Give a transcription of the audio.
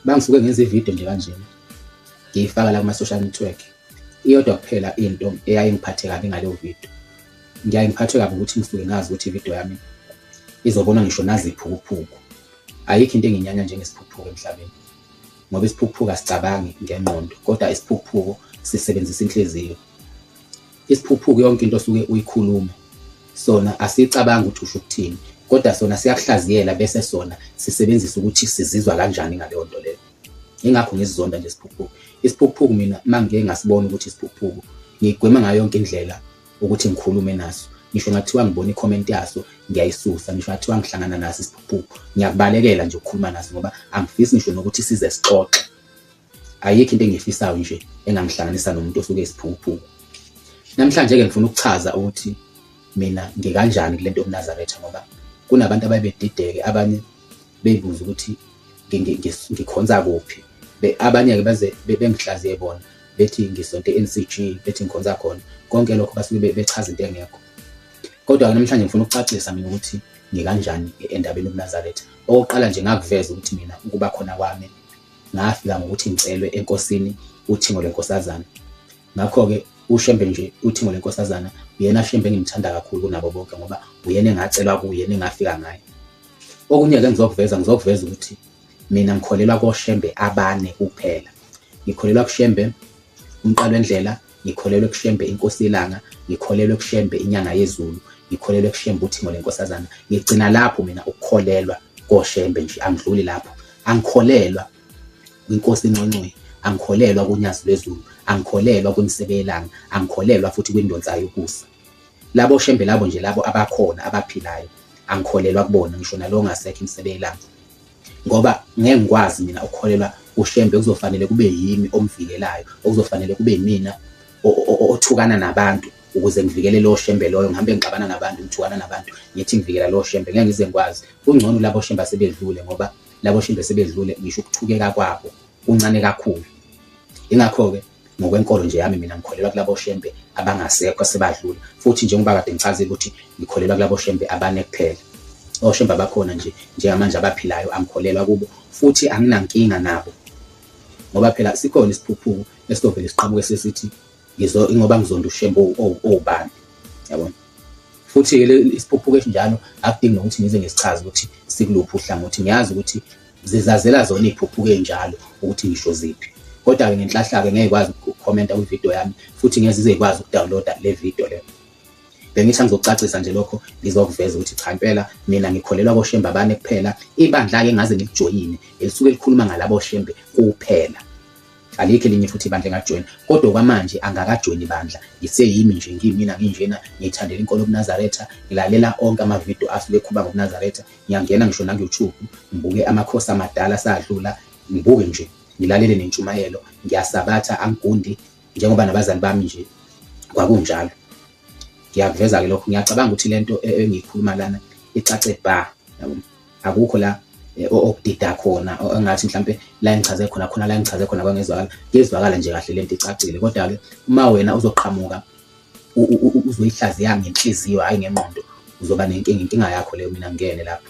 Bangisuke ngenza ividiyo nje kanjena ngiyifaka la kuma-social network. Iyodwa kuphela into eyayingiphathe kabi ngaleyo video. Ngiyaye ngiphathwe kabi ukuthi ngisuke ngazi ukuthi ividiyo yami izobonwa ngisho naziphukuphuku. Ayikho into enginyanya njengesiphukuphuku emhlabeni, ngoba isiphukuphuku asicabangi ngengqondo, kodwa isiphukuphuku sisebenzisa inhliziyo. Isiphukuphuku yonke into osuke uyikhuluma sona asicabangi ukuthi usho ukuthini, kodwa sona siyakuhlaziyela bese sona sisebenzisa ukuthi sizizwa kanjani ngaleyo nto leyo. Ingakho ngisizonda nje isiphukuphuku. Isiphukuphuku mina uma ngike ngasibona ukuthi isiphukuphuku, ngigwema ngayo yonke indlela ukuthi ngikhulume naso. Ngisho ngathiwa ngibona i-comment yaso ngiyayisusa, ngisho ngathiwa ngihlangana naso isiphukuphuku ngiyakubalekela nje ukukhuluma naso ngoba angifisi ngisho nokuthi size sixoxe. Ayikho into engiyifisayo nje engangihlanganisa nomuntu osuke esiphukuphuku. Namhlanje-ke ngifuna ukuchaza ukuthi mina ngikanjani kule nto yobuNazaretha ngoba kunabantu abaye bedideke, abanye beyibuza ukuthi ngikhonza kuphi. Abanye-ke baze bengihlaziye bona bethi ngisonte e-N_C_G, bethi ngikhonza khona. Konke lokho basuke bechaza into engekho. Kodwa-ke namhlanje ngifuna ukucacisa mina ukuthi ngikanjani endabeni yobuNazaretha. Okokuqala nje ngakuveza ukuthi mina ukuba khona kwami ngafika ngokuthi ngicelwe enkosini uThingo lweNkosazana. Ngakho-ke uShembe nje uThingo lweNkosazana uyena Shembe engimthanda kakhulu kunabo bonke ngoba uyena engacelwa kuye, uyena engafika ngaye. Okunye-ke engizokuveza, ngizokuveza ukuthi mina ngikholelwa koShembe abane kuphela. Ngikholelwa kuShembe uMqalwendlela, ngikholelwa kuShembe iNkosi yeLanga, ngikholelwa kuShembe iNyanga yeZulu, ngikholelwa kuShembe uThingo leNkosazana. Ngigcina lapho mina ukukholelwa koShembe nje, angidluli lapho. Angikholelwa kwiNkosi Nconcoyi, angikholelwa kuNyazi lweZulu, angikholelwa kwiMsebe yeLanga, angikholelwa futhi kwiNdonsa yoKusa. Labo Shembe labo nje labo abakhona abaphilayo angikholelwa kubona, ngisho nalo ongasekho iMsebe yeLanga. Ngoba ngeke ngikwazi mina ukukholelwa uShembe, kuzofanele kube yimi omvikelayo, okuzofanele kube yimina othukana nabantu ukuze ngivikele lowo Shembe loyo. Ngihambe ngixabana nabantu, ngithukana nabantu, ngithi ngivikela lowo Shembe, ngeke ngize ngikwazi. Kungcono labo Shembe asebedlule, ngoba labo Shembe sebedlule ngisho ukuthukeka kwabo kuncane kakhulu. Ingakho-ke ngokwenkolo nje yami mina ngikholelwa kulabo Shembe abangasekho asebadlula, futhi njengoba kade ngichazile ukuthi ngikholelwa kulabo Shembe abane kuphela. OShembe abakhona nje njengamanje abaphilayo angikholelwa kubo, futhi anginankinga nabo, ngoba phela sikhona isiphukuphuku esizovele siqhamuke sesithi ngoba ngizonda uShembe owubani, yabona. Futhi-ke isiphukuphuku esinjalo akudingi nokuthi ngize ngisichaze ukuthi sikuluphi uhlangothi, ngiyazi ukuthi zizazela zona iy'phukuphuku ey'njalo ukuthi ngisho ziphi. Kodwa-ke ngenhlahla-ke ngeke ikwazi ukukhomenta kwividiyo yami, futhi ngeke zize ikwazi ukudownloada le video le. Bengithi angizocacisa nje lokho, ngizokuveza ukuthi cha impela mina ngikholelwa koShembe abane kuphela. Ibandla-ke engaze ngilijoyine elisuke likhuluma ngalabo Shembe kuphela. Alikho elinye futhi ibandla engajoyina, kodwa okwamanje angakajoyini ibandla. Ngiseyimi nje, ngiyimina nginjena, ngiyithandela inkolo yobuNazaretha, ngilalela onke amavidiyo asuke ekhuluma ngobuNazaretha. Ngiyangena ngisho naku-YouTube ngibuke amakhosi amadala asadlula, ngibuke nje, ngilalele nentshumayelo, ngiyasabatha angigundi njengoba nabazali bami nje kwakunjalo. Ngiyakuveza-ke lokho, ngiyacabanga ukuthi lento engiyikhuluma lana icace bha, yabo. Akukho la okudida khona engathi mhlampe la engichaze khona khona la engichaze khona kwangezwakala, kuyezwakala nje kahle lento icacile. Kodwa-ke uma wena uzoqhamuka uzoyihlaziya ngenhliziyo hhayi ngengqondo, uzoba nenkinga, inkinga yakho leyo, mina ngingene lapho.